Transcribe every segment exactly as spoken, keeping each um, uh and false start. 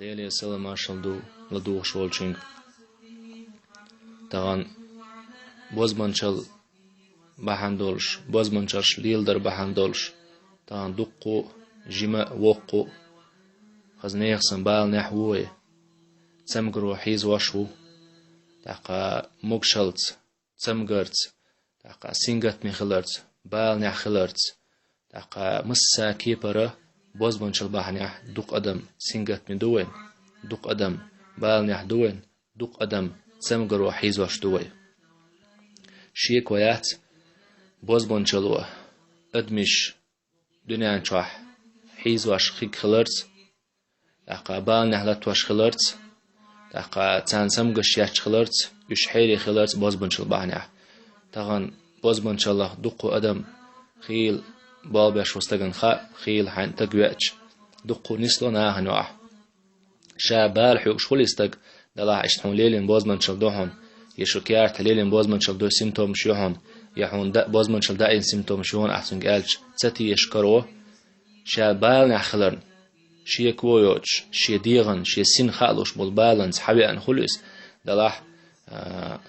Деле салам-маршалла ду ладугӀуш волчуьнга. Тахана бозбанчал бахьана долуш, бозбанчалш леладар бахьана долуш, тахана дуккха а, жима а, воккха а, хаза нехан санна баланехь ву вай. Цамгаро хьийзош ву. ТӀаккха могушаллица, цамгарца, тӀаккха сингаттаме хиларца, баланехь хиларца, тӀаккха массо а кепара бозбанчал бахьанехь дукха адам сингаттаме ду вайн, дукха адам баланехь ду вайн, дукха адам цамгаро хьийзош ду вай. Шеко яц бозбанчало адамаш дуьнен чохь хьийзош хиг хиларца, тӀаккха баланехь латтош хиларца, тӀаккха царна цамгаш етташ хиларца, уьш хьере хиларца бозбанчал бахьанехь. Тахана бозбанчаллах дуккха адам хийла болх беш ву стагана хаьа, хийла хьайна стаг веача, дуккха нисло нахана юкъахь. Ша бала хьоьгуш хуьлу и стаг, делахь иштта хьуна лелийна бозбанчал ду хьуна, я шу керта лелийна бозбанчал ду симптомаш ю хьуна, я хьуна да-, бозбанчал даийна симптомаш ю хьуна ахь цуьнга аьлча, ца тешаш каро, ша баланехь хиларна, шеко йоцуш, шен дегӀан, шен сина хаалуш болу баланца хьан веана хуьлу иза, делахь, а,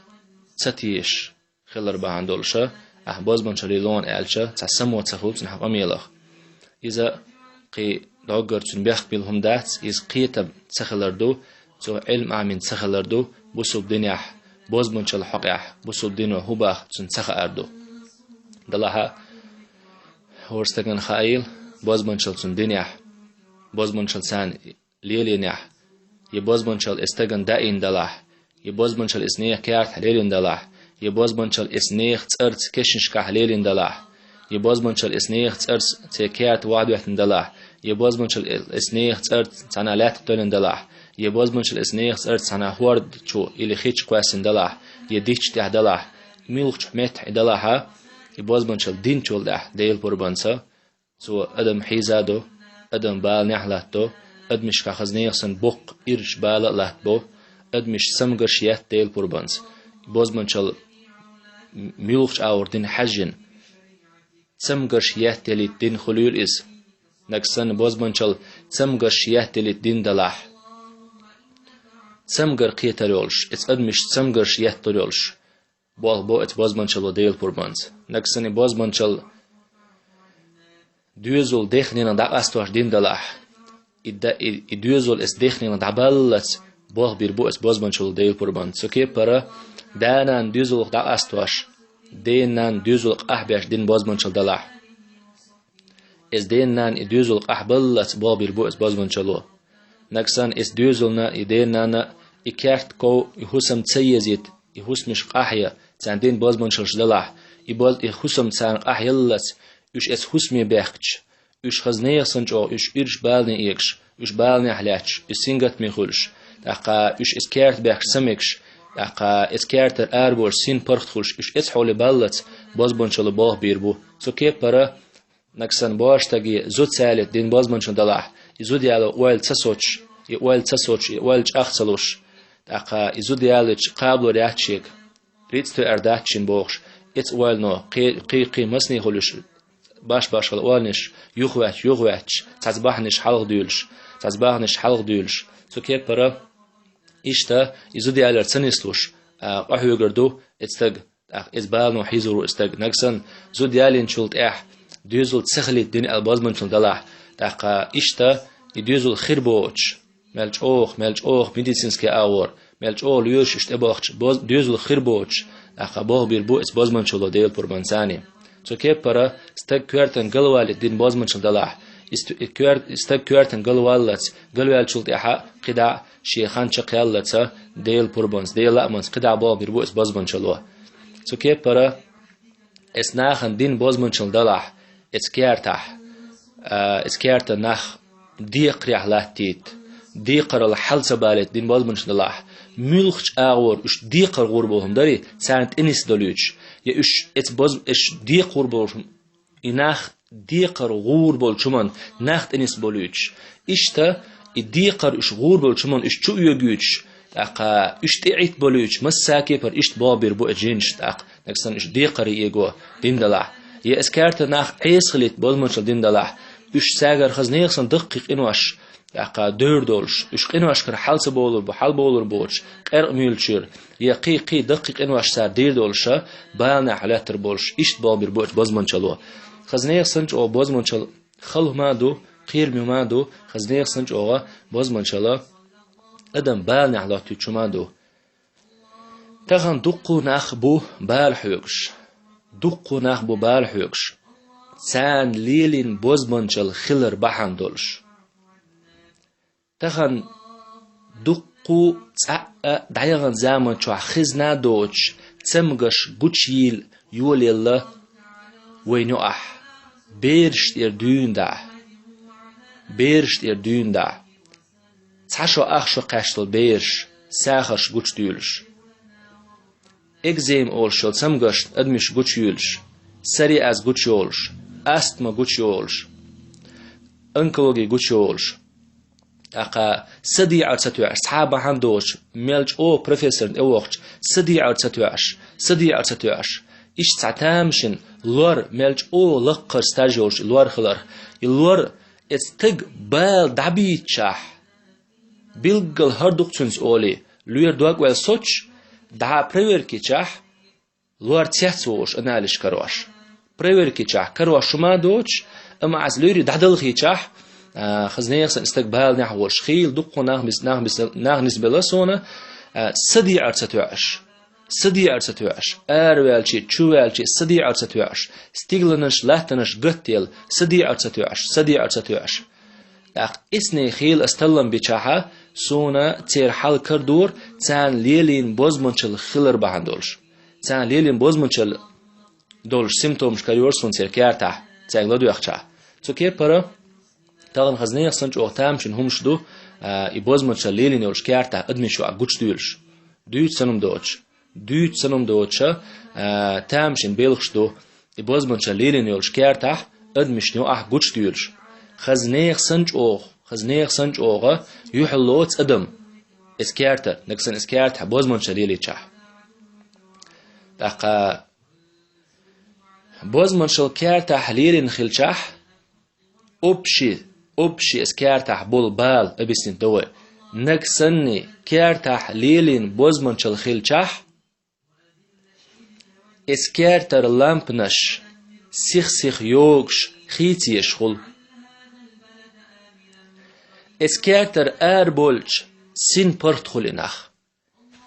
ца тешаш хилар бахьана долуша, ахь бозбанчалле лоьху аьлча, цхьа само ца хуьлу цуьнан хьан къамелах. Иза кхин дӀоггара цуьнан бехк билла хӀума дац, иза кхетам ца хилар ду, цо Ӏилма Ӏамийна ца хилар ду, бусулба динехь, бозбанчал хьокъехь, бусулба дино хӀун боху цунна ца хаар ду. Делахь, хӀора стагана хаийла, бозбанчал цуьнан динехь, бозбанчал царна лелийнехь, я бозбанчал и стагана даийна делахь, я бозбанчал иза нехан кертахь лелийна делахь, я бозбанчал иза нехан цӀарца кешнашкахь лелийна делахь, я бозбанчал иза нехан цӀарца церан керта вахьадоьттина делахь, я бозбанчал иза нехан цӀарца цхьана лаьтта тоьллина делахь, я бозбанчал иза нехан цӀарца цхьана хӀорда чу или хи чу кхоьссина делахь, я дитта тӀехь делахь, муьлххачу меттехь и делахь, и бозбанчал динчул тӀаьхьа Делан пурбанца, цо адам хьийзадо, адам баланехь латтадо, адамашкахь хаза нехан санна боккха ирча бала а латтабо, адамаш цамгарш етта Делан пурбанца. Бозбанчал муьлххачу агӀор дина хьаьжжина, цамгарш етта ялийта дина хуьлийла иза. Нагахь санна бозбанчал цамгарш етта ялийта дина делахь, цамгар кхетар йолуш, иза адамаш цамгарш еттар йолуш, болх бо оцу бозбанчало Делан пурбанца. Нагахь санна и бозбанчал доьзал дехненах дӀакъастош дина делахь, и да-, и, и доьзал оцу дехненах дӀабаллалц болх бийр бу оцу бозбанчало Делан пурбанца. Цу кепара да-нана доьзалх дӀакъастош, ден-нана доьзал къахьбеш дина бозбанчал делахь, оцу ден-нана и доьзал къахьбаллалц болх бийр бу оцу бозбанчало. Нагахь санна оцу доьзална, и ден-нанна, и керт ков, и хӀусам ца езийта, и хӀусамаш къахье, царна дина бозбанчалш делахь, и боз-, и хӀусам царна къахьеллалц, уьш оцу хӀусаме баьхкича, уьш хаза нехан санна чӀогӀа, уьш ирча балане эгаш, уьш баланехь лаьтташ, уьш сингаттаме хуьлуш, тӀаккха уьш оцу керта баьхкича ца мегаш, тӀаккха оцу кертара араболуш син паргӀат хуьлуш, уьш оцу хьоле баллалц бозбанчало болх бийр бу. Цу кепара нагахь санна божа стаге зуда ца ялийта дина бозбанчал делахь, и зуда яло ойла ца соцуш, и ойла ца соцуш, и ойла чӀагӀ ца луш, тӀаккха и зуда ялийча кхабалур яц шега, рицкъа тоьар дац шена бохуш, оцу ойлано кхе-, кхе-, кхин массане хуьлуш, баш-башхала ойланаш юхаваьтташ, юхаваьтташ, цхьацца бахьанаш хьалха дуьйлуш, цхьацца бахьанаш хьалха дуьйлуш. Цу кепара иштта и зуда ялар ца нислуш, а, къахьоьгур ду оцу стага. ТӀаккха иза балано хьийзор ву и стаг. Нагахь санна зуда ялийначул тӀаьхьа доьзал ца хилийта дина аьлла бозбанчал делахь, тӀаккха иштта и доьзал хир боцуш, мел чӀогӀа, мел чӀогӀа медицинский агӀор, мел чӀогӀа лоьраш уьш тӀебахча боз-, доьзал хир боцуш, тӀаккха болх бийр бу оцу бозбанчало Делан пурбанца. Цу кепара стаг коьртан галвалийта дина бозбанчал делахь, и ст-, и коьр-, и стаг коьртан галваллалц, галваьллачул тӀаьхьа кхидӀа шен хан чекхъяллалц Делан пурбанца, Делан лаамца кхидӀа болх бийр бу оцу бозбанчало. Цу кепара оцу нахана дина бозбанчал делахь, оцу кертахь, а, оцу керта нах декхарехь латтийта, декхарал хьал ца балийта дина бозбанчал делахь, муьлххачу агӀор уьш декхар гӀур болу хӀума дарий, царна тӀе нисдолуьйтуш, я уьш оцу боз-, уьш декхар гӀур болу хӀума, и нах декхар гӀур болчу хӀуманна нах тӀе нисболуьйтуш, иштта и декхар уьш гӀур болчу хӀуманна уьш чу оьгуьйтуш, тӀаккха уьш тӀеӀиттаболуьйтуш, массакепара иштта болх бийр бу и жинаш, тӀаккха нагахь санна уьш декхаре эго дина делахь, я оцу керта нах Ӏеса хилийта бозбанчал дина делахь, уьш цаьргара хаза нехан санна даккхий къинош, тӀаккха дойр долуш, уьш къиношкара хьал ца бовлур бу, хьал бовлур боцуш, къеркъа муьйлучуьра, я кхий-кхий даккхий къинош цара дийр долуша, баланехь лаьттар болуш, иштта болх бийр бу оцу бозманчалло. Хаза нехан санна чӀогӀа бозманчалла хала хӀума а ду, кхераме хӀума а ду, хаза нехан санна чӀогӀа бозманчалла адам баланехь лоттуьйтуш хӀума а ду. Тахана дуккха а нах бу бала хьоьгуш. Дуккха а нах бу бала хьоьгуш, царна лелийна бозманчалла хилар бахьана долуш. Тахана дуккха а цхьаъ а дӀаяханчу заманчохь хезна а доцуш, цамгаш гучуйийла йолаелла вайн юкъахь, бераш тӀера дуьйна дӀа. Бераш тӀера дуьйна дӀа. Цхьа шо, ах шо кхаьчна долу бераш, сахарш гучудуьйлуш. Экзема олуш йолу цамгаршна адамаш гучуйуьйлуш, псориаз гучуйолуш, астма гучуйолуш, онкологи гучуйолуш. ТӀаккха са декъар ца тоьуш, цхьа а бахьана доцуш, мел чӀогӀа профессорна тӀевогӀучу, са декъар ца тоьуш, са декъар ца тоьуш. Иштта цхьа тамашийна лор, мел чӀогӀа лаккхара стаж йолуш и лор хиларх. И лор, эцу стаг бала дӀабийцичахь, билггал хӀара ду-кх цуьнца олий, лоьра дог-ваьлла соцуш, дӀа проверка йичахь, лор цецволуш анализаш карош. Проверка йичахь, карош хӀума а доцуш, амма ас луьйрий дӀадалхийчахь, а, хаза нехан санна стаг баланехь волуш, хийла дуккха нах бис-, нах бис-, нах нисбелла суна, а, са декъар ца тоьуш. Са декъар ца тоьуш. Араваьлчий, чу ваьлчий, са декъар ца тоьуш. Стигланаш, латтанаш гатделла, са декъар ца тоьуш, са декъар ца тоьуш. ТӀаккха эцний хийла ас таллам бичахьа, суна церан хьал карадора, царна лелийна бозманчалла хилар бахьана долуш. Царна лелийна бозманчалла долуш симптомаш карайора суна церан кертахь, цаьрга ладоьгӀчахь. Цу кепара, тахана хаза нехан санна чӀогӀа тамашийна хӀумаш ду, а, и бозманчалла лелийна йолуш кертахь адамаш юкъахь гучудуьйлуш. Дуьйцу санна хӀума доцуш. Дуьйцу санна хӀума доцуша, а, тамашийна белхаш ду, и бозманчалла лелийна йолуш кертахь адамашна юкъахь гучудуьйлуш. Хаза нехан санна чӀогӀа, хаза нехан санна чӀогӀа юьхьал лоцу адам эцу кертара, нагахь санна эцу кертахь бозманчалла лелийчахь. ТӀаккха бозманчалла кертахь лелийна хилчахь, общий, общий эцу кертахь болу бала объяснить до вай. Нагахь санна кертахь лелийна бозманчалла хилчахь, эцу кертара лампанаш сих-сиха йогуш хийца езаш хуьлу. Эцу кертара араболчу син паргӀат хуьлу и нах.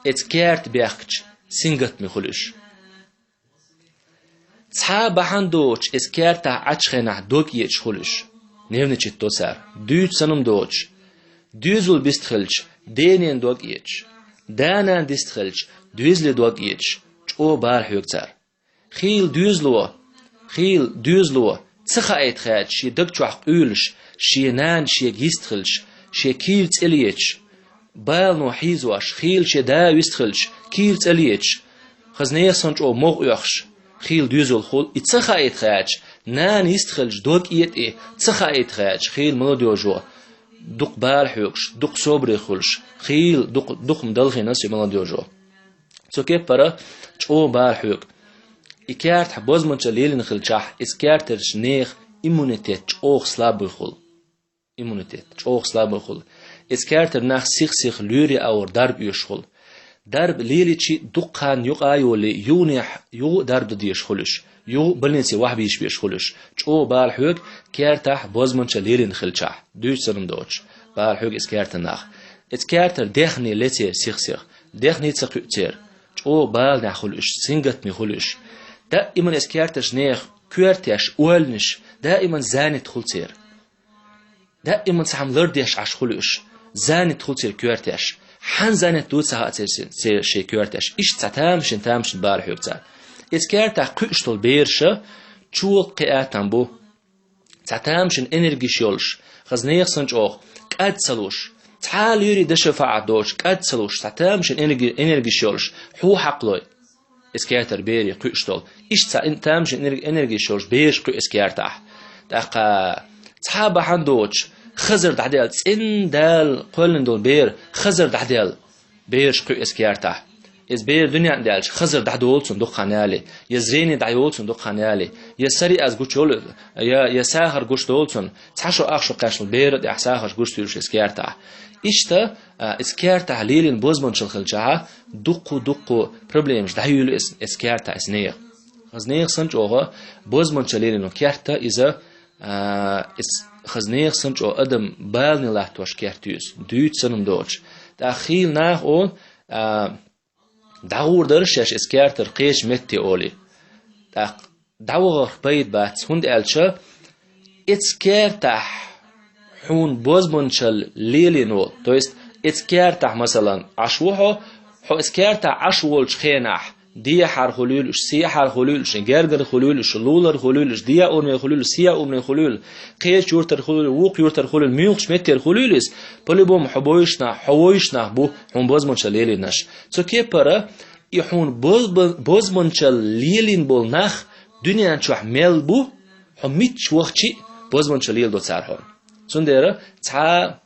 Эцу керта бехкача сингаттаме хуьлу уьш. Цхьа а бахьана доцуш эцу кертахь Ӏачу хенахь дог эцаш хуьлу уьш. Нервничать до цара. Дуьйцу санна хӀума доцуш. Доьзал бист хилча, денен дог эцаш. Да-нана дист хилча, доьзале дог эцаш. ЧӀогӀа бала хьоьгу цара. Хийла доьзало, хийла доьзало ца хаийта хаьдча, шен даг чохь къуьйлуш, шен нана шега йист хилча, шен кийра цӀе леташ, балано хьийзош, хийла шен да вист хилча, кийра цӀе леташ, хаза нехан санна чӀогӀа могӀа оьхуш, хийла доьзал хуьлу, и ца хаийта хаьдча, нана йист хилча, дог этӀе, ца хаийта хаьдча, хийла молодёжо дукха бала хьоьгуш, дукха собаре хуьлуш, хийла дукха, дукха-м далхийна со молодёжо. Цу кепара чӀогӀа бала хьоьгу. И кертахь бозманчалла лелийна хилчахь, эцу кертарчу нехан иммунитет чӀогӀа слабый хуьлу. Иммунитет чӀогӀа слабый хуьлу. Эцу кертара нах сих-сиха лоьре агӀор дарба оьшуш хуьлу. Дарба лелийча дукха хан юкъа а йолий, юханехь юха а дарба дан дезаш хуьлу уьш. Юха а больнице вахьа бийша безаш хуьлу уьш. ЧӀогӀа бала хьоьгу кертахь бозманчалла лелийна хилчахь. Дуьйцу санна хӀума доцуш. Бала хьоьгу эцу кертара нах. Эцу кертара даьхни лецера сих-сиха. Даьхни ца кхуьу церан. ЧӀогӀа баланехь хуьлу уьш, сингаттаме хуьлу уьш. Даиман эцу кертарчу нехан коьртеш, ойланаш, даиман занят хуьлу церан. Даиман цхьаъ лардеш Ӏаш хуьлу уьш. Занят хуьлу церан коьртеш. Хьан занят ду ца хаьа церан се-, се-, шен коьртеш. Иштта цхьа тамашийна, тамашийна бала хьоьгу цара. Эцу кертахь кхуьуш долу бераша чу кхиа там бу. Цхьа тамашийна энергиш йолуш, хаза нехан санна чӀогӀа, кӀад ца луш, цхьа а луьйрий дашо фаӀат доцуш, кӀад ца луш, цхьа тамашийна энерги-, энергиш йолуш, хьу хьакхалой. Эцу кертара берий кхуьуш долу. Иштта цхьа эн-, тамашийна энерг-, энергиш йолуш бераш кхуьу эцу кертахь. ТӀаккха цхьа а бахьана доцуш, хазар дӀадаьлла, цӀена Дала кхоьллина долу бер, хазар дӀадаьлла, бераш кхуьу эцу кертахь. Иза бер дуьнен даьлча, хазар дӀадолу цунна дукха хан яле, я зрени дӀайолу цунна дукха хан яле, я сари аз гучу йолу, я, я сахар гуш долу цунна, цхьа шо ах шо кхаьчна бера тӀехь сахарш гуш туьйлуш иза кертахь. Иштта, а, иза кертахь лелийна бозбунчалла хилчахьа, дуккху-дуккху проблемаш дӀайуьйлу иза, иза кертахь иза нехан. Хаза нехан санна чӀогӀа бозбунчалла лелийна керта иза, а, иза хаза нехан санна чӀогӀа адам балане латтош керта ю иза, дуьйцу санна доцуш. ТӀаккха хийла наха олу, а, ДӀагӀур дара шаьш эцу кертара кхечу метте олий. ТӀаккха дӀавахарх пайда бац, хӀунда аьлча эцу кертахь хьуна бозбунчалла лелийна волу. То есть эцу кертахь, масалан, Ӏаш ву хьо, хьо эцу кертахь Ӏаш волчу хенахь, дехьара хуьлийла уьш, сехьара хуьлийла уьш, гергара хуьлийла уьш, лулара хуьлийла уьш, дехьа урамехь хуьлийла, сехьа урамехь хуьлийла, кхечу юьртара хуьлийла, вукху юьртара хуьлийла, муьлххачу меттера хуьлийла иза, по-любому хьо бовзуш нах, хьо вовзуш нах бу хьуна бозбунчалла лелийнарш. Цу кепара и хьуна бозбан-, бозбанчалла лелийна болу нах дуьнен чохь мел бу, хьо мичча вахчи а бозбанчалла леладо цара хьуна. Цундела цхьа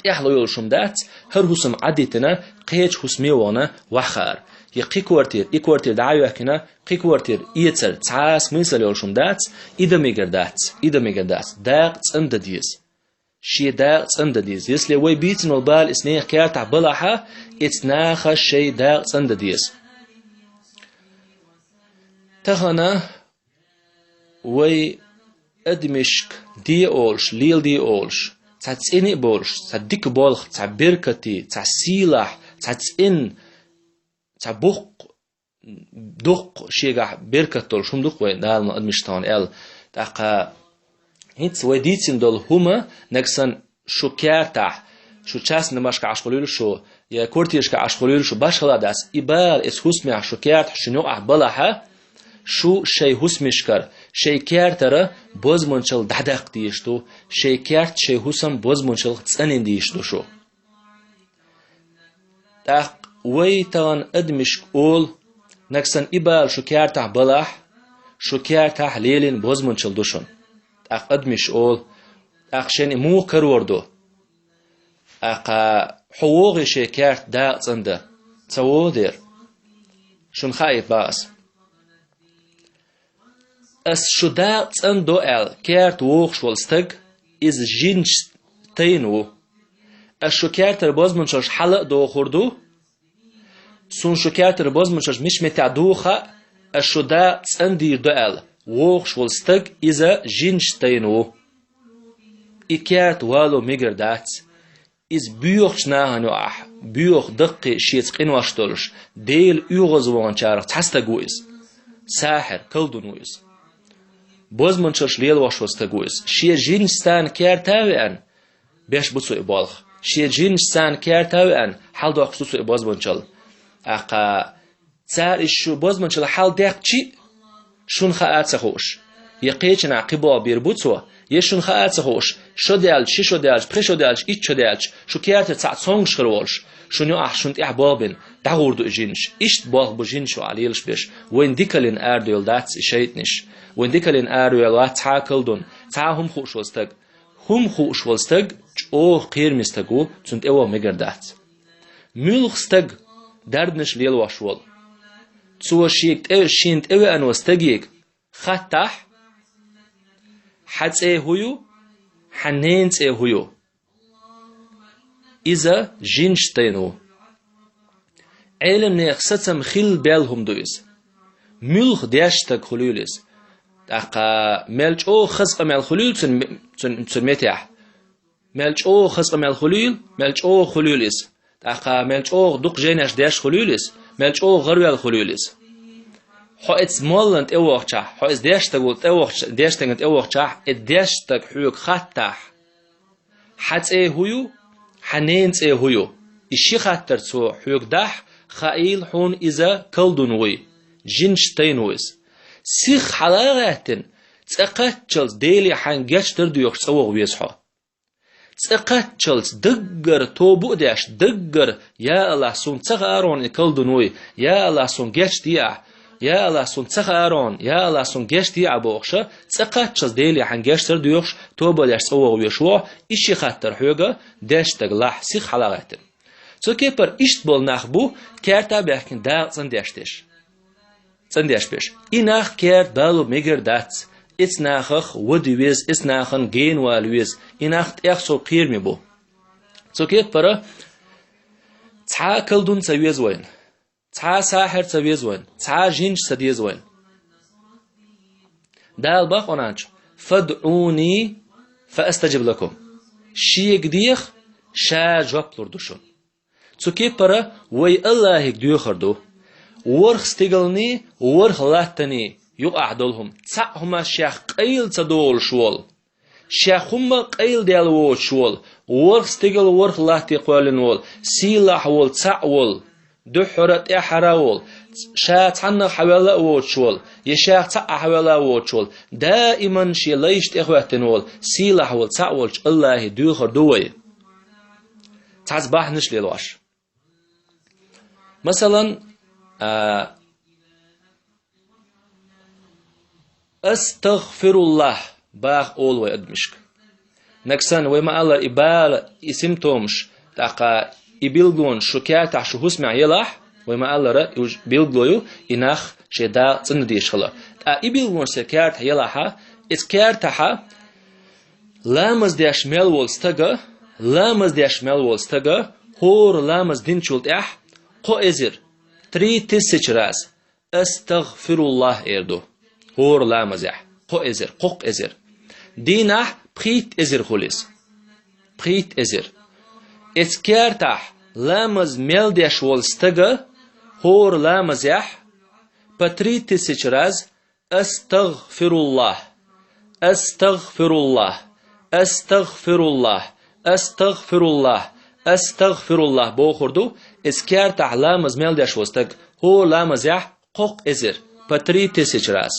тӀехь ло йолуш хӀума дац, хӀара хӀусам Ӏадитина, кхечу хӀусаме вахана ваххаар. Я кхин квартира, и квартира дӀа а йоьхкина, кхин квартира эцар, цхьа а смысл йолуш хӀума дац, и дан мегар дац, и дан мегар дац, дакъа цӀандан деза. Шен дакъа цӀандан деза. Если вай бийцина волу бала эцу нехан кертахь балахьа, эцу наха шайн дакъа цӀандан деза. Тахана вай адамашка де олуш, леладе олуш, цхьа цӀена а болуш, цхьа дика болх, цхьа беркате, цхьа сийлахь, цхьа цӀена, цхьа боккха дуккха шегахь беркат долуш хӀума ду-кх вайн Дала ма адамашна тахана аьлла. ТӀаккха хӀинца вай дийцина долу хӀума, нагахь санна шу кертахь, шу частный машка Ӏаш хуьлийла шу, я квартирашка Ӏаш хуьлийла шу, башхалла дац, и бала эцу хӀусамехь шу кертахь шуна юкъахь балахьа, шу шайн хӀусамашкара, шайн кертара бозбанчалла дӀадаккха дезаш ду, шайн керта, шайн хӀусам бозбанчаллах цӀанйина дезаш ду шу. ТӀаккха вай тахана адамашка олу, нагахь санна и бала шу кертахь балахь, шу кертахь лелийна бозбанчалла ду шуна. ТӀаккха адамаша олу, тӀаккха шайна и муха карор ду? ТӀаккха хьо вогӀий шайн керта дакъа цӀандан? Ца вогӀу дера. Шуна хаийта боху ас. Ас шу дакъа цӀандо аьлла, керта вогӀуш волу стаг, иза жинаш тайна ву. Ас шу кертара бозбанчаллаш хьала а дохур ду, суна шу кертара бозбанчаллаш мича меттехь духу хаьа, ас шу дакъа цӀандийр ду аьлла, вогӀуш волу стаг, иза жинаш тайна ву. И керта вало мегар дац. Иза боьхачу нахана юкъахь, боьха даккхий шеца къинош долуш, Дела оьгӀазваханчарах цхьа стаг ву иза. Сахьир, колдун ву иза. Бозбанчаллаш лелош волу стаг ву иза. Шен жинаш царна керта а веана, беш бу цо и болх. Шен жинаш царна керта а веана, хьаладоккхуш ду цо и бозбанчалла. ТӀаккха цара иза шу бозбанчалла хьаладаьккхича а, шуна хаа а ца хууш, я кхечанхьа кхин болх бийр бу цо, я шуна хаа а ца хууш, шо даьлча, ши шо даьлча, пхи шо даьлча, итт шо даьлча, шу кертара цхьаъ цомгуш хир волуш, шуна юкъахь шуна тӀехь болх бина, дӀагӀур ду и жинаш. Иштта болх бу жинаш юкъахь лелаш берш. Вайн дикаллина арадевлла дац и шайтӀанаш. Вайн дикаллина аравелла вац цхьа а колдун, цхьа а хӀума хууш волу стаг. ХӀума хууш волу стаг чӀогӀа кхераме стаг ву, цунна тӀеваха мегар дац. Муьлха стаг дарбанаш лелош волу? Цо шега тӀе-, шена тӀевеана волу стаге хаттахь, хьан цӀе хӀун ю, хьан ненан цӀе хӀун ю? Иза жинаш тайна ву. Ӏеламнехан сацам хилла баьлла хӀума ду иза. Муьлха деш стаг хуьлийла иза. ТӀаккха мел чӀогӀа хаза къамел хуьлийла цуьнан, цуьнан, цуьнан метехь. Мел чӀогӀа хаза къамел хуьлийла, мел чӀогӀа хуьлийла иза. ТӀаккха мел чӀогӀа дукха жайнаш деш хуьлийла иза, мел чӀогӀа гӀараваьлла хуьлийла иза. Хьо эцу моллана тӀевогӀучохь, хьо эцу деш стагана тӀевогӀуч-, деш стагана тӀевогӀучохь, и деш стаг хьоьга хаттахь, хьан цӀе хӀун ю, хьан ненан цӀе хӀун ю? И ши хаттар цо хьоьга дахь, хаийла хьуна иза колдун вуй, жинаш тайна ву иза. Сиха хьала а гӀаьттина, цӀа кхаччалц Деле хьайн гечдар доьхуш цӀа вогӀа веза хьо. ЦӀа кхаччалц даггара тоба а деш, даггара: «Я АллахӀ, суна ца хаьара хьуна и колдун вуй, я АллахӀ, суна гечде ахь, я АллахӀ, суна ца хаьара хьуна, я АллахӀ, суна гечде ахь», — бохуша, цӀа кхаччалц Деле хьайн гечдар доьхуш, тоба а деш цӀа вогӀа везаш ву хьо, и ши хаттар хьоьга деш стаг лахь, сиха хьала а гӀаьттина. Цу кепара иштта болу нах бу, керта а баьхкина дакъа цӀандеш деш. ЦӀандеш беш. И нах керта балу мегар дац. Эц нахах вода веза, эц нахана генавала веза. И нах тӀех сов кхераме бу. Цу кепара цхьа а колдун ца веза вайна. Цхьа а сахьир ца веза вайна, цхьа а жинаш ца деза вайна. Дала боху Къуръан чу: «ФадӀуни фаастаджиб лакум». Шега деха, ша жоп лур ду шуна. Цу кепара вай Аллахьига доьхур ду. ВорхӀ стигалний, ворхӀ латтаний юкъахь долу хӀума, цхьаъ хӀума шех къайла ца долуш волу. Шех хӀумма а къайладелла воцуш волу, ворхӀ стигал ворхӀ латте кхоьллина волу, сийлахь волу, цхьаъ волу, дуьххьара а, тӀаьххьара а волу, ша цхьаннах хьавелла а воцуш волу, я шех цхьаъ хьавелла а воцуш волу, даиман шен лайшна тӀехӀоьттина волу, сийлахь волу, цхьаъ волчу Аллахье доьхур ду вай. Цхьацца бахьанаш лелош. Масалан, а, «АстагӀфируллахӀ» баха олу вай адамашка. Нагахь санна вай ма-аллара и бала, и симптомаш, тӀаккха и билгалонаш шу кертахь, шу хӀусамехь елахь, вай ма-аллара и уж билгало ю, и нах шен дакъа цӀандеш хила. Ткъа и билгалонаш сайн кертахь елахьа, иза кертахьа, ламаз деш мел волу стага, ламаз деш мел волу стага, хӀора ламаз динчул тӀаьхьа кхо эзар, три тысячи раз, «АстагӀфируллахӀ» эр ду. ХӀора ламазехь кхо эзар, кхоккха эзар. Дийнахь пхийтта эзар хуьлу иза. Пхийтта эзар. Эца кертахь ламаз мел деш волу стага хӀора ламазехь по три тысячи раз «АстагӀфируллахӀ, астагӀфируллахӀ, астагӀфируллахӀ, астагӀфируллахӀ, астагӀфируллахӀ» бохур ду, иза кертахь ламаз мел деш волу стаг, хӀора ламазехь кхоккха эзар, по три тысячи раз.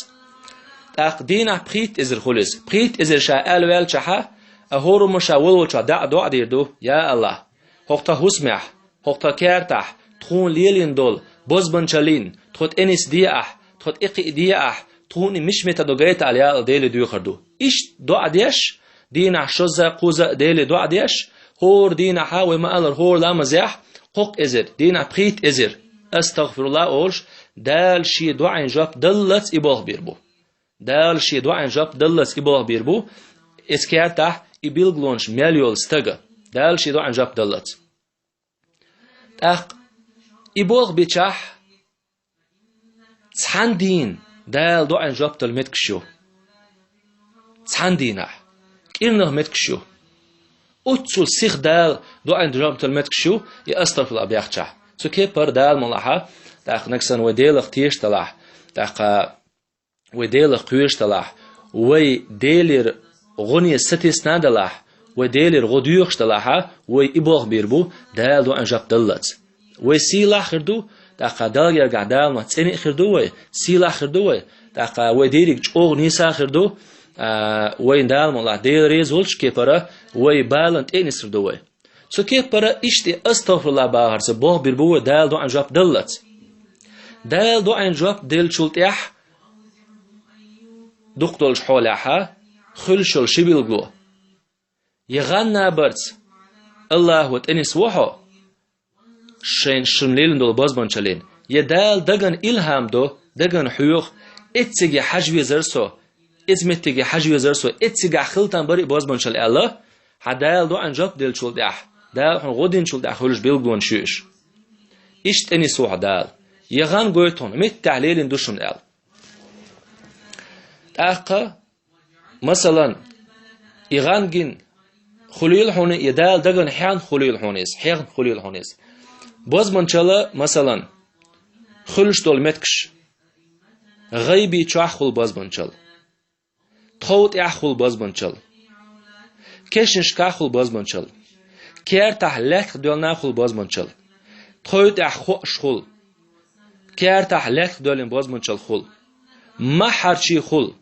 ТӀаккха дийнахь пхийтта эзар хуьлу иза. Пхийтта эзар ша аьлла ваьллачохьа, а хӀораммо ша волавелчохь дӀа а доӀа дийр ду: «Я АллахӀ, хӀокху тхан хӀусамехь, хӀокху тхан кертахь, тхуна лелийна долу бозбанчаллин, тхо тӀе нисде ахь, тхо тӀе кхиаде ахь, тхуна и мича метта ду гайта аьлла, я АллахӀ, Деле доьхур ду». Иштта доӀа деш, дийнахь шозза, кхузза а Деле доӀа деш, хӀора дийнахьа вай ма-аллара хӀора ламазехь кхоккха эзар, дийнахь пхийтта эзар, «АстагӀфируллахӀ» олуш, Дала шен доӀин жоп даллалц и болх бийр бу. Дала шен доӀин жоп даллалц и болх бийр бу, эца кертахь и билгалонаш мел йолу стага. Дала шен доӀин жоп даллалц. ТӀаккха и болх бичахь, цхьана дийна Дала доӀин жоп дала меттигаш ю. Цхьана дийнахь. КӀирнах меттигаш ю. Оццул сиха Дала доӀин жоп дала меттигаш ю, и «АстагӀфируллахӀ» бехчахь. Цу кепара Дала мукъ лахь, тӀаккха нагахь санна вай Делах тешаш далахь, тӀаккха вай Делах кхоьруш далахь, вай Делера гӀо несса сатесна далахь, вай Делера гӀо доьхуш далахьа, вай и болх бийр бу, Дала доӀин жоп даллалц. Вай сийлахь хир ду, тӀаккха Далла гергахь Дала ма цӀена а хир ду вай, сийлахь хир ду вай, тӀаккха вай дийриг чӀогӀа нийса хир ду, а, вайна Дала мукъ лахь Дела реза волчу кепара вай балан тӀе а нисур ду вай. Цу кепара иштта «АстагӀфируллахӀ» бахарца болх бийр бу вай Дала доӀин жоп даллалц. Дала доӀин жоп деллачул тӀаьхьа дукха долчу хьолехьа хуьлуш йолу ши билгало. Я гӀан набарца АллахӀо тӀе нисво хьо, шайн шуна лелийна долу бозбанчаллин, я Дала дагана илхӀам до, дагана хьоьху, эцциге хьажа везара со, иза меттиге хьажа везара со, эццигахь хила там бара и бозбанчалла аьлла, хьан Дала доӀин жоп деллачул тӀаьхьа, Дала хьуна гӀо динчул тӀаьхьа хуьлуш билгалонаш ю уьш. Иштта тӀе нисво хьо Дала. Я гӀан гойту хьуна, меттехь лелийна ду шуна аьлла. ТӀаккха, масалан, и гӀан гина хуьлийла хьуна, я Дала дагана хьехна хуьлийла хьуна иза, хьехна хуьлийла хьуна иза. Бозбанчалла, масалан, хуьлуш долу меттигаш. ГӀайби чохь хуьлу бозбанчалла. Тхов тӀехь хуьлу бозбанчалла. Кешнашкахь хуьлу бозбанчалла. Кертахь лаьттах доьллина хуьлу бозбанчалла. Тхов тӀехь хоуш хуьлу. Кертахь лаьттах доьллина бозбанчалла хуьлу. Махьарчий хуьлу.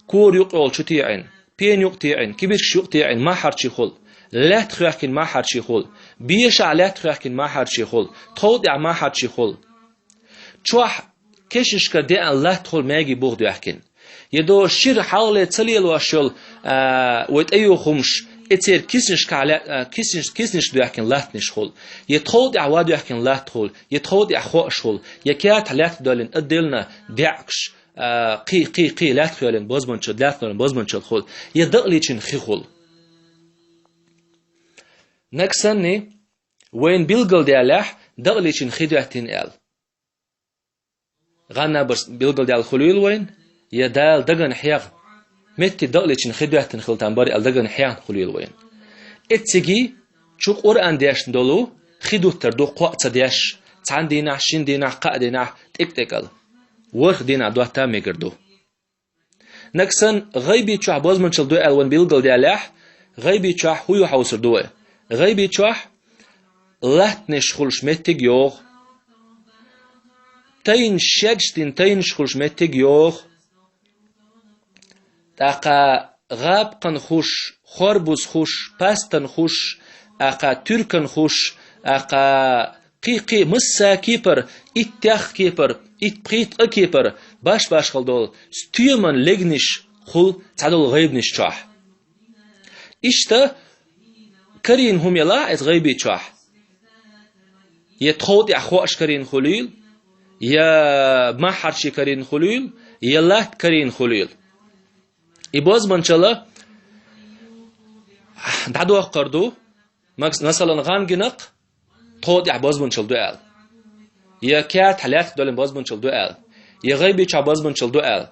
Кора юккъехула чу теӀина, пена юкъа теӀина, кибиташ юкъа теӀина махьарчий хуьлу. Лаьтта хоьхкина махьарчий хуьлу. Бешахь лаьтта хоьхкина махьарчий хуьлу. Тхов тӀехь махьарчий хуьлу. Чохь кешнашкара деана латта хуьлу маьгий бух доьхкина. Я до шира хьалхале ца лелош йолу, а, вай тӀеюху хӀумаш, Эцеран киснашка лаьтта, а, киснаш-, киснашка доьхкина латтанаш хул, е тхов тӀехь ван доьхкина латта хул, е тхов тӀехь хоаш хул, е кертахь лаьтта доьллина, а, делна даьккхаш, а, кхин, кхин, кхин лаьтта хьоьллина бозбунчал, лаьтта доьллина бозбунчал хул, е дакъалечина хи хул. Нагахь санна, вайна билгалдаьллехь, дакъалечина хи доьттина аьлла. ГӀан набарш билгалдаьлла хуьлийла вайна, я Дала дагана хьеха, метте дакъалечина хи доьттина хила там бара аьлла дагана хьехна хуьлийла вайна. Эццига чу Къуръан дешна долу хи дуттар ду, кхоъ ца деш, цхьана дийнахь, шина дийнахь, кхаа дийнахь, тӀекӀ-тӀекӀал. ВорхӀ дийнахь дотта мегар ду. Нагахь санна, гӀайби чохь бозбунчал ду аьлла вайна билгалдаьллехь, гӀайби чохь хӀун ю хьовсур ду вай? ГӀайби чохь латтанаш хуьлуш меттиг йогӀу. Тайнаш, шедаш дина тайнаш хуьлуш меттиг йогӀу. ТӀаккха гӀапкхан хуш, хорбуз хуш, пастан хуш, тӀаккха туьркан хуш, тӀаккха кхин-кхин масса кепара, итт-тех кепара, итт-пхийтта къа кепара, баш-башхалла долу стоьман легнаш хул цхьадолу гӀайбанаш чохь. Иштта карийна хӀума ялахь иза гӀайби чохь, я тхов тӀехь хоаш карийна хуьлийла, я махьарший карийна хуьлийла, я латта карийна хуьлийла. И бозбунчалла дӀадоккхур ду, макс-, масалан, гӀан гина-кх тхов тӀехь бозбунчал ду аьлла, я кертахь лаьтта доьллина бозбунчал ду аьлла, я гӀайби чохь бозбунчал ду аьлла,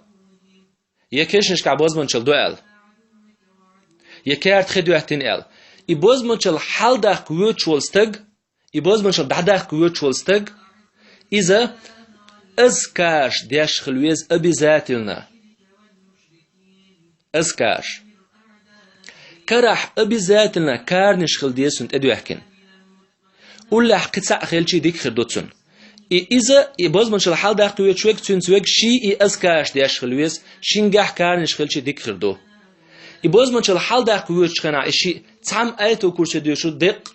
я кешнашкахь бозбунчал ду аьлла, я керта хи доьттина аьлла. И бозбунчал хьаладаккха воьдуш волу стаг, и бозбунчал дӀадаккха воьдуш волу стаг, иза азкарш деш хила веза обязательно. Азкарш. Карахь обязательно каранаш хила деза цунна тӀедоьхкина. Уллехь кхин цхьаъ хилчий дика хир ду цунна. И иза, и бозбунчал хьаладаккха воьдуш верг, цуьнца верг ший и азкарш деш хила веза, шингахь каранаш хилчий дика хир ду. И бозбунчал хьаладаккха воьдучу хенахь и шиъ цхьамма аятул курси доьшур деккъа,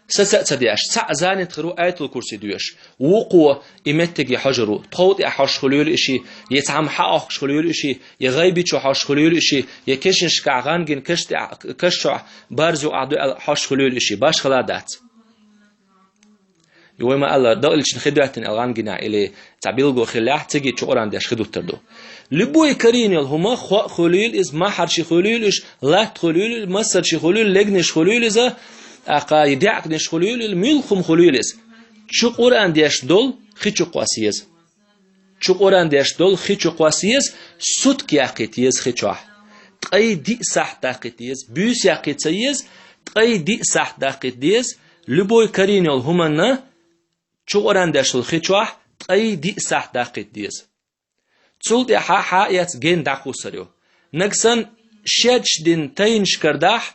саца а ца деш, цхьаъ занят хир ву аятул курси доьшуш. Вукхо и меттиге хьожур ву. Тхов тӀехь хьожуш хуьлийла и шиъ, я цхьамма хьаохкуш хуьлийла и шиъ, я гӀайби чу хьожуш хуьлийла и шиъ, я кешнашкахь гӀан гина каш тӀехь, каш чохь барз юкъахь ду аьлла хьожуш хуьлийла и шиъ. Башхалла дац. И вай ма-аллара, дакъалечина хи доьттина аьлла гӀан гинехь или цхьа билгало хиллехь, цига чу Къуръан деш хи дуттар ду. Любой карийна йолу хӀума, кхоъ хуьлийла иза, махьарший хуьлийла уьш, латта хуьлийла, массарший хуьлийла, легнаш хуьлийла иза, тӀаккха и даьккхинаш хуьлийла, или муьлха хӀума хуьлийла иза. Чу Къуръан деш долу хи чу кхосса еза. Чу Къуръан деш долу хи чу кхосса еза, сутка яккхийта еза хи чохь. Ткъе диъ сахьт даккхийта еза, буьйса яккхийта ца еза, ткъе диъ сахьт даккхийта деза, любой карийна йолу хӀуманна чу Къуръан деш долу хи чохь ткъе диъ сахьт даккхийта деза. Цул тӀаьхьа хьаэца ген дӀакхуссур ю. Нагахь санна шедаш дина тайнаш карадахь,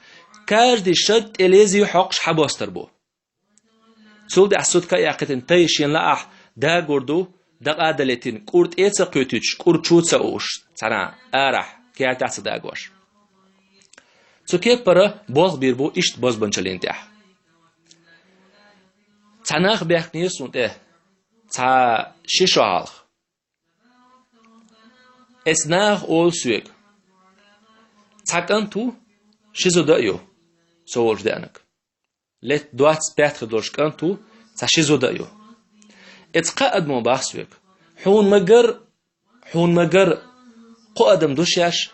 каждый шад тӀе лезий хьокхуш хьабостур бу. Цул тӀаьхьа сутка а яьккхийтина тай шена лаахь дагор ду, дакъа а далийтина, кӀур тӀе а ца кхуьйтуьйтуш, кӀур чу а ца ууш, цхьана арахь, кертахь а ца дагош. Цу кеппара болх бийр бу иштта бозбунчаллин тӀехь. Цхьа нах баьхкинера суна тӀе, цхьа ши шо хьалха. Эцу наха олу соьга: «Цхьа кӀант ву, ши зуда а ю со волчу деанарг. Лет двадцать пять хир долуш кӀант ву, цхьа ши зуда а ю». Эцу кхаа адамо бах соьга: «Хьуна магар, хьуна магар кхо адам ду шаьш,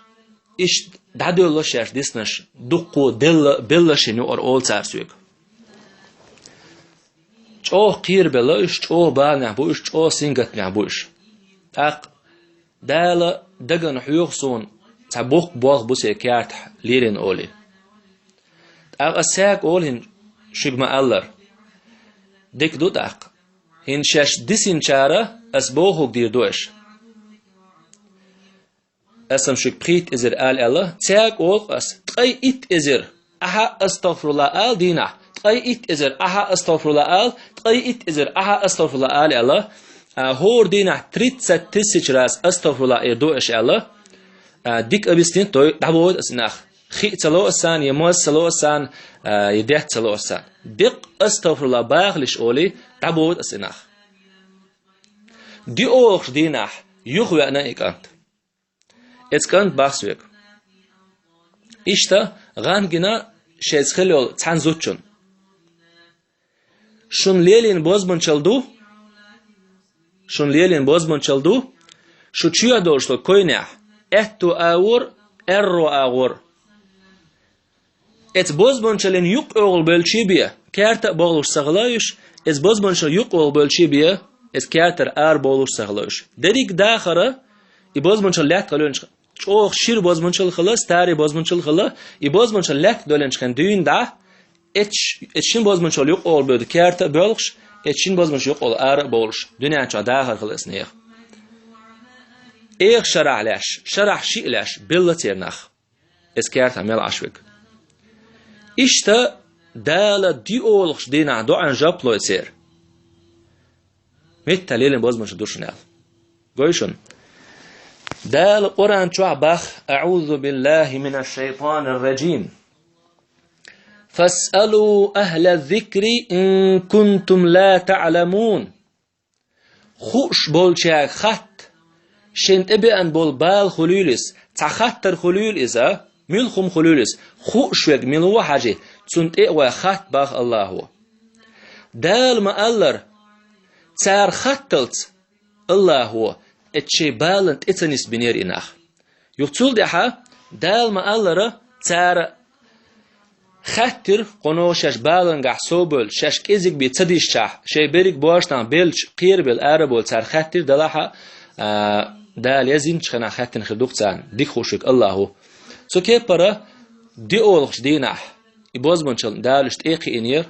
иштта дӀадоьлла шаьш диснарш, дуккха делла, белла шина юкъара», олу цара соьга. ЧӀогӀа кхерабелла уьш, чӀогӀа баланехь бу уьш, чӀогӀа сингаттамехь бу уьш. ТӀаккха Дала дагана хьоьху суна, цхьа боккха болх бу сан кертахь лелийна олий. ТӀаккха ас саьга олу хӀинца шуьга ма-аллара. Дика ду тӀаккха. ХӀинца шаьш дисинчара ас бохург дийр ду аша. Ас-м шуьга пхийтта эзар ала аьлла, цаьрга олу ас, ткъе итт эзар ахьа астагӀфируллахӀ ала дийнахь, ткъе итт эзар ахьа астагӀфируллахӀ ала, ткъе итт эзар ахьа астагӀфируллахӀ ала аьлла, а, хӀора дийнахь тридцать тысяч раз астагӀфируллахӀ эр ду аша аьлла, а, дика объяснить дой, дӀабохуьйту ас и нах. Хи а ца ло ас царна, я моз ца ло ас царна, а, я даьтта ца ло ас царна. Деккъа астагӀфируллахӀ бахалаш олий, дӀабохуьйту ас и нах. ДоьалгӀачу дийнахь юхавеана и кӀант. Эцу кӀанта бах соьга: «Иштта, гӀан гина, шайца хила йолу цхьана зудчун. Шуна лелийна бозбунчалла ду, шуна лелийна бозбунчалла ду, шу чоьхьа долуш долу койнехь, аьтту агӀор, аьрру агӀор. Эца бозбунчаллин юккъехула бевлча бен, керта а бохлуш ца хила уьш, эца бозбунчаллин юккъехула бевлча бен, эца кертара ара бохлуш ца хила уьш. Дерриг дахара, и бозбунчалла лаьтта хила йолчу, чӀогӀа шира бозбунчалла хила, старый бозбунчалла хила, и бозбунчалла лаьтта долуьйтуш хен дуьйна дӀа, эц, эца шина бозбунчалла юккъехула бевлча керта а боьлхуш, эца шина бозбунчалла юккъехула ара а бохлуш, дуьнен чохь дахар хила эца нехан. Эха шарахь лаьш, шарахь шиъ лаьш, белла церан нах. Эца кертахь мел Ӏаш верг. Иштта Дала диъолгӀачу дийнахь доӀанна жоп лой церан. Меттан лелийна бозбунчалла ду шуна аьлла. Гой шуна? Дала Къуръан чохь боху: «АӀузу биллахи минаш шайтанир раджим. Фасъалу ахла зикри ин кунтум ла та'ламун». Хууш болчаьрга хатта, шайна тӀебеана болу бала хуьлийла иза, цхьа хаттар хуьлийла иза, муьлха хӀума хуьлийла иза, хууш верг мила ву хьажий, цунна тӀе а гӀой хатта боху Аллахо. Дала ма-аллара, цара хатталц Аллахо эца шайн балана тӀе ца нисбинера и нах. Юха цул тӀаьхьа Дала ма-аллара, цара хаьттира, кхуно шаьш балангахь совбевлла, шаьш кӀезиг бен ца дисчахь, шайн берриг божарша белча, кхерабелла ара а бовлу цара хаьттира, делахь а, а, Дала язйинчу хенахь хаьттина хир ду-кх царна, дика хууш верг Аллахо. Цу кепара диъолгӀачу дийнахь и бозбунчалла Дала уьш тӀе а кхиънера,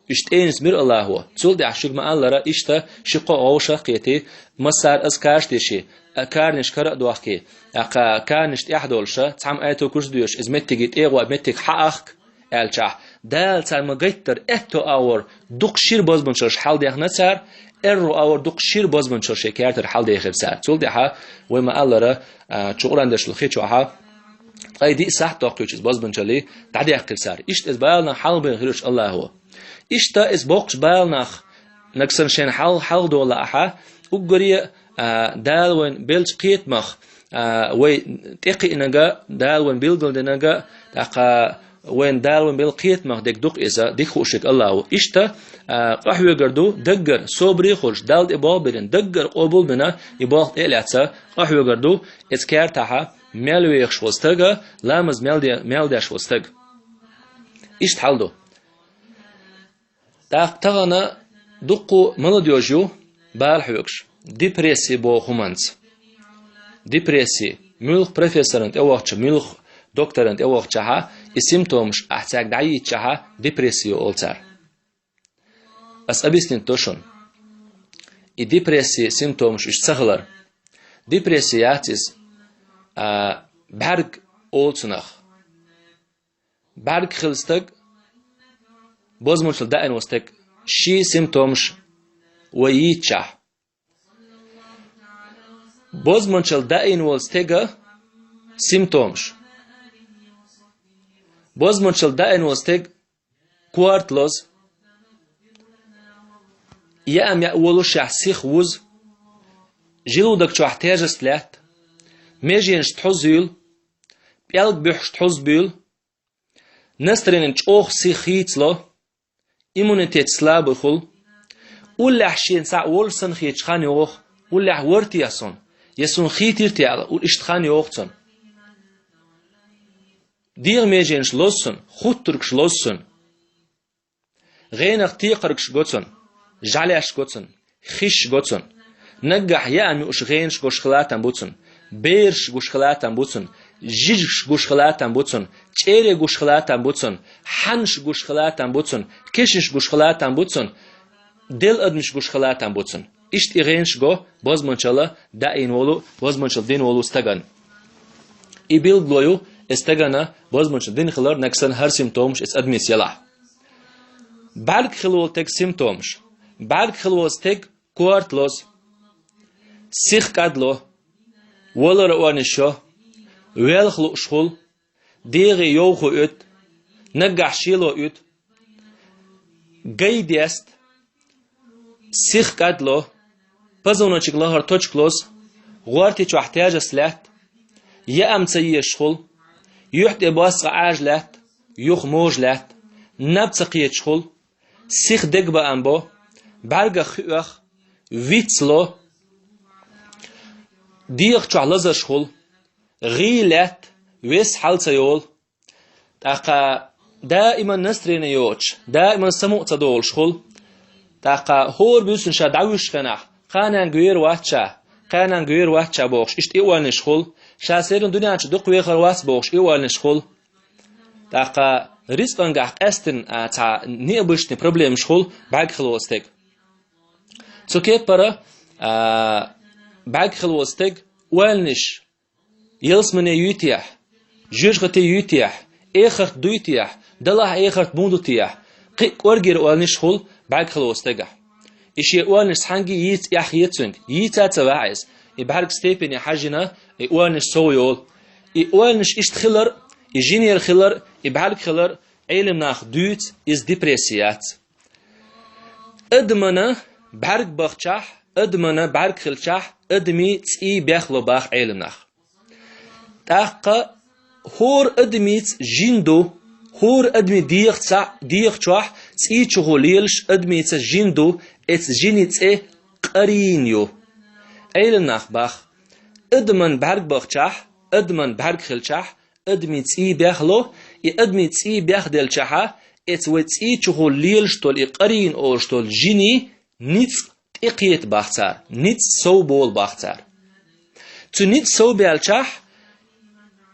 уьш тӀе а нисбира Аллахо. Цул тӀаьхьа шуьга ма-аллара, иштта ши-кхо вовшах а кхетий, массара а азкарш а деший, а, каранаш кара а дохкий, тӀаккха каранаш тӀехь а долуша, цхьамма аято-курси доьшуш, иза меттиге тӀе а гӀой, меттиг хьаахка, аьлчахь, Дала царна ма-гайттара аьтту агӀор дукха шира бозбунчаллаш хьаладехна цара, аьрру агӀор дукха шира бозбунчаллаш шайн кертара хьаладехира цара. Цул тӀаьхьа вай ма-аллара, а, чу Къуръан дешчу хи чохьа, ткъе диъ сахьт доккхуьйтуш иза бозбунчаллий дӀадаьккхира цара. Иштта иза баланах хьалхабевлла хир ю уьш Аллахо. Иштта иза боккхачу баланах, нагахь санна шайна хьал-, хьалхадолу ахьа, уггаре а, а, Дала вайна беллачу кхетамах, а, вай тӀекхиънарг а, Дала вайна билгалдинарг а, тӀаккха вайна Дала вайна белла кхетамах дерг ду-кх иза, дика хууш верг Аллахо. Иштта, а, къахьоьгур ду, даггара, собаре а хуьлуш, Далла тӀе болх биллина, даггара къобал а бина, и болх тӀе а лаьцна, къахьоьгур ду, эца кертахьа мел вехаш волу стаг а, ламаз мел де-, мел деш волу стаг а. Иштта хьал ду. ТӀаккха тахана дуккха а молодёжь ю бала хьоьгуш, депрессия боху хӀуманца. Депрессия. Муьлха профессорна тӀе вахча, муьлха докторна тӀе вахчахьа, и симптомаш ахь цаьрга дӀайийцчахьа, депрессия ю олу цара. Ас объяснить до шуна. И депрессия симптомаш уьш ца хилар. Депрессия яц иза, а, бӀаьрг олу цунах. БӀаьрг хилла стаг, бозбунчалла даийна волу стаг, ши симптомаш вай йийцчахь. Бозбунчалла даийна волу стега симптомаш. Бозбунчалла даийна волу стег корта лозу, яа-маьа волушехь сиха вузу, желудок чохь тяжесть лаьтта, меженаш тхьузза юьлу, пӀелг буьхьаш тхьузза буьйлу, настроени чӀогӀа сиха хийцало, иммунитет слабый хуьлу. Уллехь шена цхьаъ волуш санна хеташ хан йогӀу, уллехь вара техьа суна, я суна хийтира техьа, уьш иштта хан йогӀу цунна. ДегӀан меженаш лозу цунна, хуттургаш лозу цунна. ГӀенах текхаргаш го цунна, жӀаьлеш го цунна, хиш го цунна. Наггахь яа-маьа гӀенаш гуш хила там бу цунна, бераш гуш хила там бу цунна, жижигаш гуш хила там бу цунна, чӀере гуш хила там бу цунна, хьанаш гуш хила там бу цунна, кешнаш гуш хила там бу цунна, делла адамаш гуш хила там бу цунна. Иштта и гӀенаш го бозбунчалла даийна волу, бозбунчалла дина волу стагана. И билгало ю, и стагана бозбунчалла дина хилар, нагахь санна хӀара симптомаш эца адамис ялахь. БӀаьрг хилла волу стега симптомаш. БӀаьрг хилла волу стег корта лозу, сиха кӀадло, валар орниш йо, велха лууш хуьлу, дегӀе йовхо оьтту, наггахь шело оьтту, гай деста, сиха кӀадло, позвоночник лахара точка лозу, гӀорти чохь тяжесть лаьтта, яам ца езаш хуьлу, юьхь тӀе бос цкъа Ӏажа лаьтта, юха можа лаьтта, наб ца кхеташ хул, сиха дег баам бо, бӀаьргах хи оьх, виц ло, дегӀа чохь лазарш хул, гӀий лаьтта, вес хьал ца йолу. ТӀаккха даиман настроение йоцуш, даиман самукъа ца долуш хул. ТӀаккха хӀора буьйсанна ша дӀавуьсучу хенахь, кханенга вер вац ша, кханенга вер вац ша бохуш, иштта и ойланаш хул. Ша серан дуьнен чу дукха вехар вац бохуш, и ойланаш хул. ТӀаккха рицкъангахь къаьстина, а, цхьа необычный проблемаш хул бӀаьрг хила волу стеган. Цу кепара, а, бӀаьрг хила волу стеган ойланаш ялсамане юй техьа, жоьжахате юй техьа, эхарт дуй техьа, далахь эхарт муха ду техьа, кхин а кӀоргера ойланаш хул бӀаьрг хила волу стегахь. И шен ойланаш цхьаьнгге а йийца эхь еза цуьнга, йийца а ца ваьхьа иза. И бӀаьрг степене хьаьжжина, и ойланаш сов йолу. И ойланаш иштта хилар, и жинера хилар, и бӀаьрг хилар, Ӏелам наха дуьйцу, иза депрессия яц. Адамана бӀаьрг бахчахь, адамана бӀаьрг хилчахь, адамийн цӀий бехло баха Ӏелам наха. ТӀаккха хӀора адамица жин ду, хӀора адамийн дегӀаца-, дегӀа чохь цӀий чухула лелаш адамица жин ду, эцу жинийн цӀе къарийн ю. Ӏелам наха баха, адаман бӀаьрг бахчахь, адаман бӀаьрг хилчахь, адамийн цӀий бехло, и адамийн цӀий бехделчахьа, эцу вай цӀий чухула лелаш долу и къарийн олуш долу жинийн ницкъ тӀекхета баха цара, ницкъ сов болу баха цара. Цу ницкъ сов баьлчахь,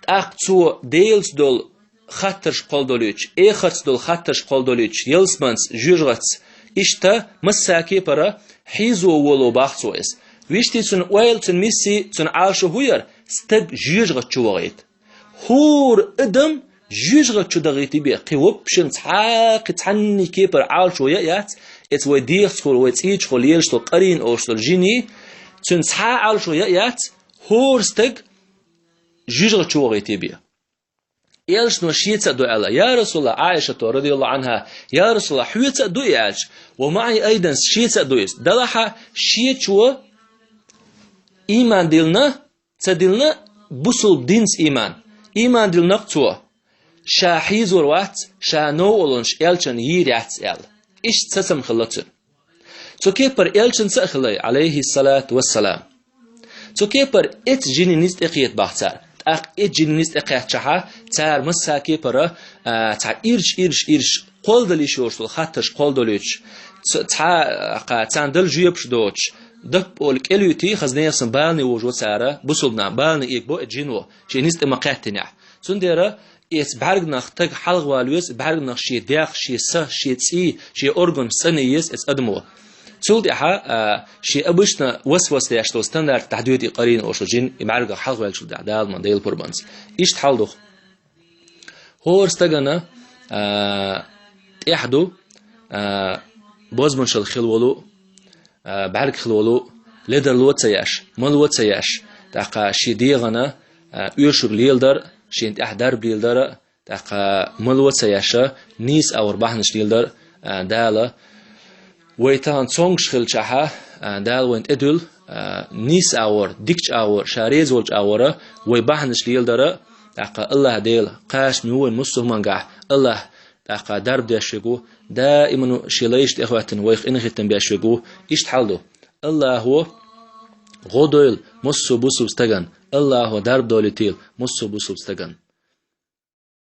тӀаккха цо Делаца долу хаттарш кхолдолуьйтуш, эхартца долу хаттарш кхолдолуьйтуш, ялсаманца, жоьжахатца, иштта массаьрга кепара хьийзо воло баха цо иза. Вуьшта цуьнан ойла, цуьнан миссий, цуьнан Ӏалашо хӀун яра? Стаг жоьжахати чу вахийта. ХӀора адам жоьжахати чу дахийта бен, кхин вообще цхьа а, кхин цхьанний кепара Ӏалашо яа яц, эцу вай дегӀацахула, вай цӀий чухула лелаш долу къарийн олуш долу жинийн, цуьнан цхьа а Ӏалашо яа яц, хӀора стаг жоьжахати чу вахийта бен. Элчано шеца а ду аьлла: «Я Расулаллах», Ӏайшато, радияллаху Ӏанха: «Я Расулаллах, хьоьца а ду и?» аьлча, «Ва маӀи айдан», шеца а ду иза. Далахьа шечо ийман диллина, ца диллина бусулба динца ийман. Ийман диллина-кх цо. Ша хьийзор вац, ша новкъарлонаш элчанна йийр яц аьлла. Иштта сацам хилла цуьнан. Цу кепара элчанца а хилай, алейхиссалату вассалам. Цу кепара эцу жинийн ницкъ тӀекхета баха цара. ТӀаккха эцу жинийн ницкъ тӀекхаьччахьа, цара массаьрга кепара, а, цхьа ирча, ирча, ирча, кхолдала йиш йолуш долу хаттарш кхолдолуьйтуш, ц-, цхьа, а, кха, царна дала жоьпаш доцуш, даппа олу кӀелуьйтий, хаза нехан санна балане вожо цара, бусулба нах балане эгабо эцу жино, шен ницкъ тӀе ма-кхеттинехь. Цундела эцу бӀаьрганах стаг хьалхавала веза, бӀаьрганах шен дегӀ, шен са, шен цӀий, шен органаш цӀанъян еза эцу адамо. Цул тӀаьхьа, а, шен обычно вас-вас деш долу стандарт дӀадоьду и къарийн олуш жин, и бӀаьргах хьалхаваьллачул тӀаьхьа, Дала ма дайла пурбанца. Иштта хьал ду-кх. ХӀора стагана, а, тӀехь ду, а, бозбунчалла хила волу, а, бӀаьрг хила волу, ледарло а ца еш, мало а ца еш, тӀаккха шен дегӀана, а, оьшург леладар, шена тӀехь дарба леладар, тӀаккха мало а ца еш, нийса агӀор бахьанаш леладар, а, Дала вай тахана цомгуш хилчахьа, а, Дала вайна тӀедуьллу, а, нийса агӀор, дикачу агӀор, ша реза волчу агӀора вай бахьанаш леладар, тӀаккха АллахӀ Дела кхачам ю вайна массо а хӀумангахь, АллахӀ тӀаккха дарба деш верг ву, даиман шен лайшна тӀехӀоьттина вайх къинхетам беш верг ву, иштта хьал ду. АллахӀо гӀо дойла массо а бусулба стагана, АллахӀо дарба долуьйтийла массо а бусулба стагана.